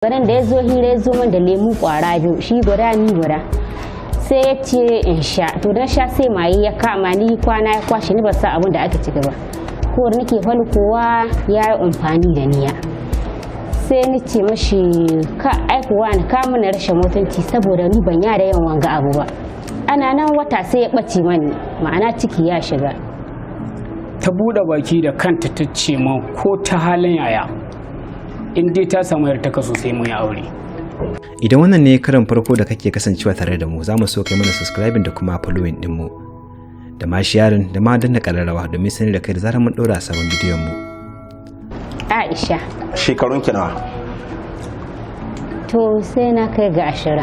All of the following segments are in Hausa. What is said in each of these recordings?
Garin da ya zo hira ya zo min da lemu kwara biyu, shi guda ni guda. Sai ya ce in sha, to dan sha sai maye ya kama ni, kwana ya kwashe ni, ba sa abin da aka ci gaba. Ko da nake falkowa ya yi amfani da niya. Sai ni ce mashi ka aikuwa ni ka mana rashin mutunci saboda ni ban yada yin wanga abu ba. Ana nan wata sai ya ɓace mani, ma'ana ciki ya shiga. Ta buɗe baki da kanta ta ce min ko ta halin yaya in dai ta samu yarta kaso sai mun yi aure. Idan wannan ne karan farko da kake kasancewa tare da mu, za mu so kai mana subscribing da kuma following ɗinmu, da ma sharing da ma danna ƙararrawa domin sanar da kai da zarar mun ɗora sabon bidiyon mu. Aisha. Shekarun ki nawa? To sai na kai ga 20.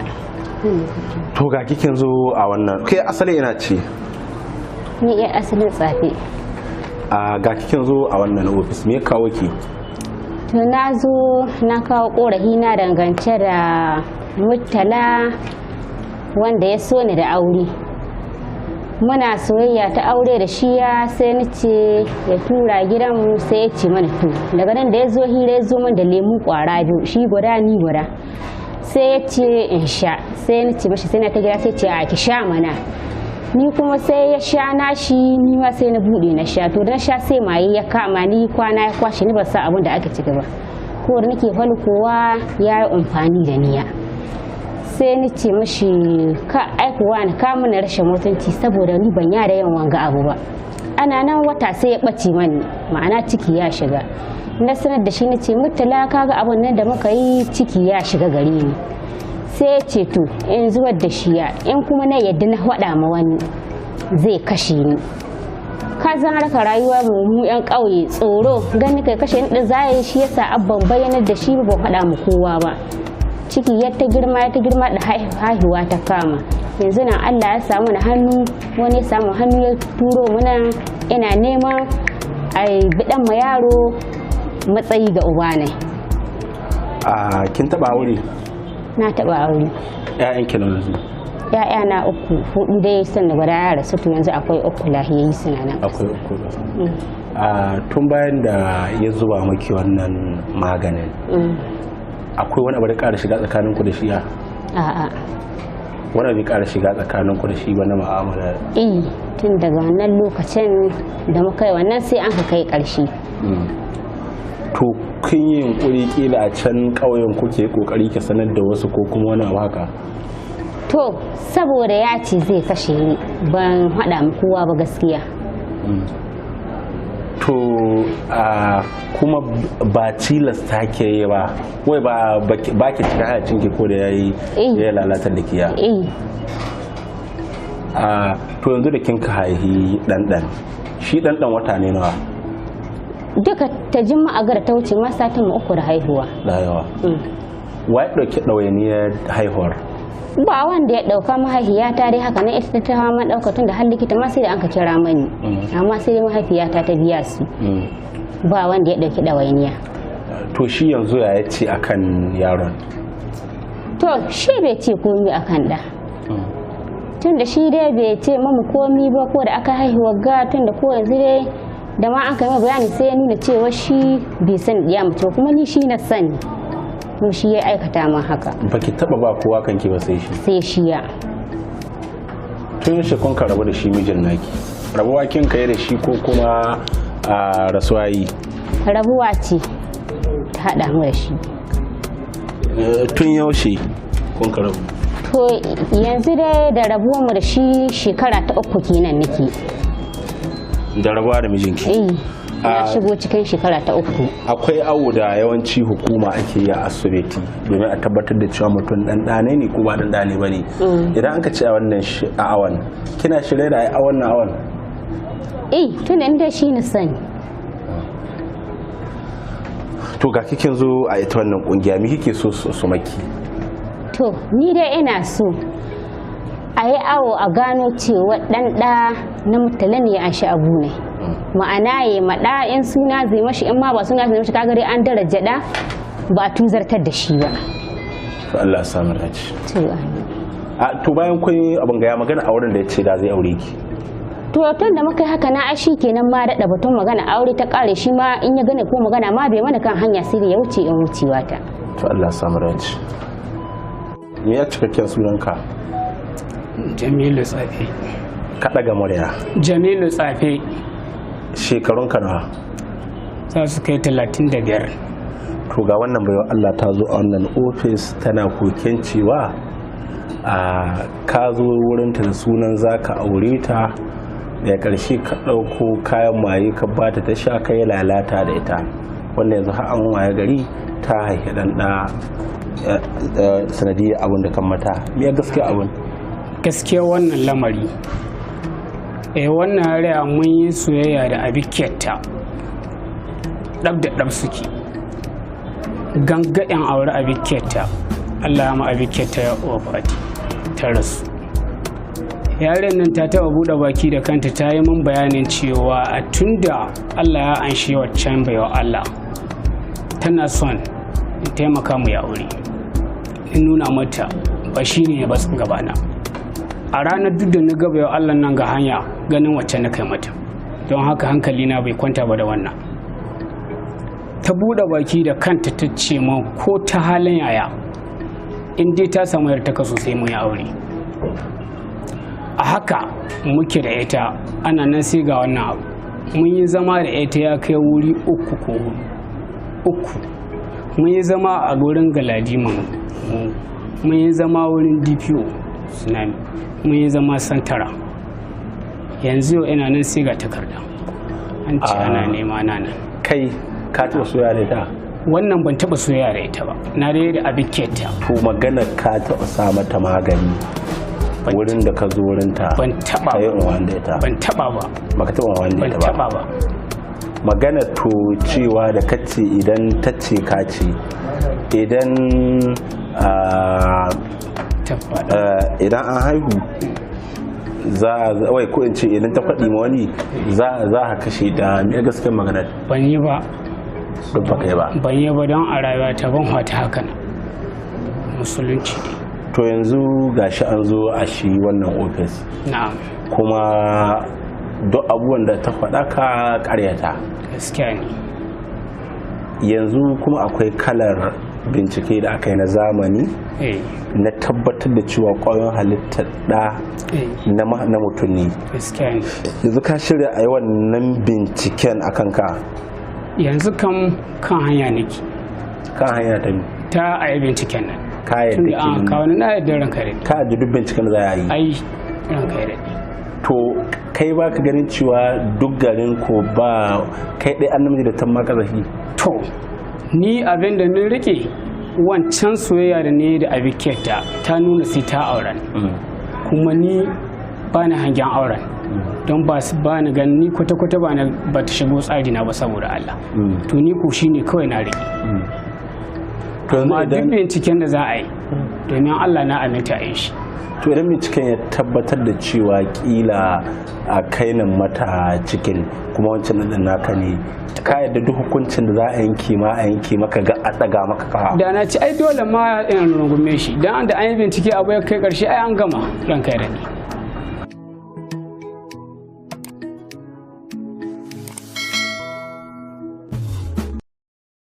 To ga kikin zo a wannan, kai asali ina ce? Ni iya asalin Tsafe. A ga kikin zo a wannan ofis, me ya kawo ki? To na zo na kawo korafi na dangance da Murtala wanda ya so ni da aure. Muna soyayya ta aure da shi, ya sai ni ce ya tura gidanmu, sai ya ce mana to. Daga nan da ya zo hira ya zo min da lemu kwara biyu, shi guda ni guda. Sai ya ce in sha, sai ni ce mashi sai na ta gida, sai ce a ki sha mana. Ni kuma sai ya sha nashi, ni ma sai na bude na sha, to na sha sai maye ya kama ni, kwana ya kwashe ni, ba sa abin da aka ci gaba. Ko da nake falkowa ya yi amfani da niya. Sai ni ce mashi ka aikuwa ni ka mana rashin mutunci saboda ni ban yada yin wanga abu ba. Ana nan wata sai ya ɓace mani, ma'ana ciki ya shiga. Na sanar da shi, na ce Murtala kaga abun nan da muka yi, ciki ya shiga gare ni. Sai ya ce to in zubar da shi, ya in kuma na yadda na faɗa ma wani zai kashe ni. Ka zan raka rayuwa mu yan ƙauye, tsoro gani kai kashe ni da zai, shi yasa abban bayyanar da shi ba faɗa mu kowa ba. Ciki ya ta girma ya ta girma da haihuwa ta kama. Yanzu nan Allah ya samu na hannu, wani ya samu hannu ya turo muna, ina neman a biɗan ma yaro matsayi ga uba ne. A kin taba aure? Na taɓa aure. Ƴaƴan ki nawa yanzu? Ya'ya na uku, hudu dai, sannan guda ya rasu, to yanzu akwai uku lahiyayi suna nan. Akwai uku. A tun bayan da ya zuba maki wannan maganin, akwai wani abu da ƙara shiga tsakaninku da shi ya? A'a. Wani abu ƙara shiga tsakaninku da shi ba na mu'amala? Eh, tun daga wannan lokacin da muka yi wannan sai an ka kai ƙarshe. To kun yi yunkuri kila a can ƙauyen kuke kokari ki sanar da wasu ko kuma wani abu haka? To saboda ya ce zai kashe ni, ban haɗa mu kowa ba gaskiya. To a kuma ba tilasta ke yi ba, wai ba ba ki cika hayacin ki ko da yayi ya lalata da kiya? Eh. A to yanzu da kin ka haihi ɗanɗan, shi ɗanɗan wata ne nawa? Duka ta juma'a gara ta wuce ma satin mu uku da haihuwa. Da haihuwa. Wa ya ɗauki ɗawainiyar haihuwar? Ba wanda ya ɗauka, mahaifiyata dai haka nan ita ta hawa man ɗauka, tun da har likita ma sai da an ka kira mani. Amma sai dai mahaifiyata ta biya su. Ba wanda ya ɗauki ɗawainiya. To shi yanzu ya ce akan yaron? To shi bai ce komi akan ɗa. Tun da shi dai bai ce mamu komi ba ko da aka haihuwa ga, tun da ko yanzu dai da ma an kai mai bayani sai ya nuna cewa shi bai san ya mace ba, kuma ni shi na sani, kuma shi ya aikata ma haka. Baki taba ba kowa kanki ba sai shi? Sai shi ya. Tun yaushe kun ka rabu da shi mijin naki? Rabuwa kin kai da shi ko kuma a rasuwa yi? Rabuwa ce ta haɗa mu da shi. Tun yaushe kun ka rabu? To yanzu dai da rabuwar mu da shi shekara ta uku kenan nake. Da rabuwa da mijinki? Eh, na shigo cikin shekara ta uku. Akwai awo da yawanci hukuma ake yi a asibiti domin a tabbatar da cewa mutum dan ɗane ne ko ba dan ɗane ba ne. Idan aka ce a wannan a awon, kina shirye da a wannan awon? Eh, tun da shi na sani. To ga kikin zo a ita wannan kungiya, me kike so su maki? To ni dai ina so a yi awo a gano cewa ɗan ɗa na Murtala ne an shi abu ne. Ma'ana ya maɗa in suna zai mashi, in ma ba suna zai mashi, kaga dai an daraja ɗa ba a tuzartar da shi ba. To Allah ya samu dace. To amin. A to bayan kun yi abin ga ya magana auren da ya ce da zai aure ki? To tun da muka yi haka na ashi kenan ma daɗa batun magana aure ta ƙare, shi ma in ya gane ko magana ma bai mana kan hanya sai da ya wuce in wucewa ta. To Allah ya samu dace. Me ya cikakken sunanka? Jamilu Tsafe. Ka ɗaga murya. Jamilu Tsafe. Shekarunka nawa? Za su kai 35. To ga wannan baiwa Allah ta zo a wannan ofis tana koken cewa a ka zo wurinta da sunan za ka aure ta, da ƙarshe ka ɗauko kayan maye ka bata ta sha, ka yi lalata da ita, wanda yanzu har an waye gari ta haifi ɗan ɗa sanadiyar abin da kan mata. Me ya gaskiya abin? Gaskiya wannan lamari, wannan raya mun yi soyayya da abikiyarta, ɗab da ɗab suke gangaɗin aure abikiyarta. Allah ya ma abikiyarta ya wafati, ta rasu. Yaren nan ta taɓa buɗe baki da kanta ta yi min bayanin cewa a tunda Allah ya anshi waccan baiwa Allah, tana son in taimaka mu ya aure. In nuna mata ba shi ne ba gabana a ranar duk da na gaba yau Allah nan ga hanya ganin wacce na kai mata, don haka hankali na bai kwanta ba da wannan. Ta buɗe baki da kanta ta ce min ko ta halin yaya in dai ta samu yarta kaso sai mun yi aure. A haka muke da ita, ana nan sai ga wannan abu. Mun yi zama da ita ya kai wuri uku ko hudu. Uku mun yi zama a gurin Galadiman, mun yi zama wurin DPO Tsunami, mun yi zama Santara. Yanzu yau ina nan sai ga takarda an ce ana nema na nan. Kai ka taɓa soyayya da ita? Wannan ban taɓa soyayya da ita ba, na dai da abiketa. To magana ka taɓa sa mata magani wurin da ka zo wurin ta? Ban taɓa ka yi ba. unwan da ita? Ban taɓa ba. Baka taɓa unwan da Ban ita ba? taɓa ba. Magana to cewa da kace idan ta ce ka ce idan Ta faɗa. Idan an haihu za a wai ko in ce idan ta faɗi ma wani za za a kashe da, me gaskiyar magana? Ban yi ba. Duk ba kai ba? Ban yi ba, don a rayuwa ta ban wata haka nan, musulunci ne. To yanzu gashi an zo a shi wannan ofis, Na'am. kuma duk abubuwan da ta faɗa ka ƙaryata. Gaskiya ne. Yanzu kuma akwai kalar bincike da aka yi na zamani na tabbatar da cewa ƙwayoyin halittar ɗa na mutum ne. Gaskiya ne. Yanzu ka shirya a yi wannan binciken a kanka? Yanzu kam kan hanya nake. Kan hanya ta bi? Ta a yi binciken nan. Ka yadda Tunda an kenan? kawo ni, na yadda, ranka da Ka yadda duk binciken da za a yi? Ai ranka da To kai ba ka ganin cewa duk garin ko ba kai ɗaya an namiji da ta maka zafi? To ni abin da ni rike, wancan soyayya da ne da abikiyarta ta nuna sai ta auren, kuma ni ba ni hangen auren, don ba su ba ni ganin ni kwata-kwata ba na ba ta shigo tsari na ba saboda Allah. To ni ko shine kawai na rike. To yanzu Amma duk idan binciken da za a yi, domin Allah na aminta a yi shi. To idan binciken ya tabbatar da cewa kila a kainin mata cikin kuma wancan ɗin naka ne, ka yadda duk hukuncin da za a yanke ma a yanke maka ga a ɗaga maka kafa? Da na ci ai dole ma in rungume shi, dan da an yi bincike abu ya kai karshe, ai an gama, ranka ya daɗe.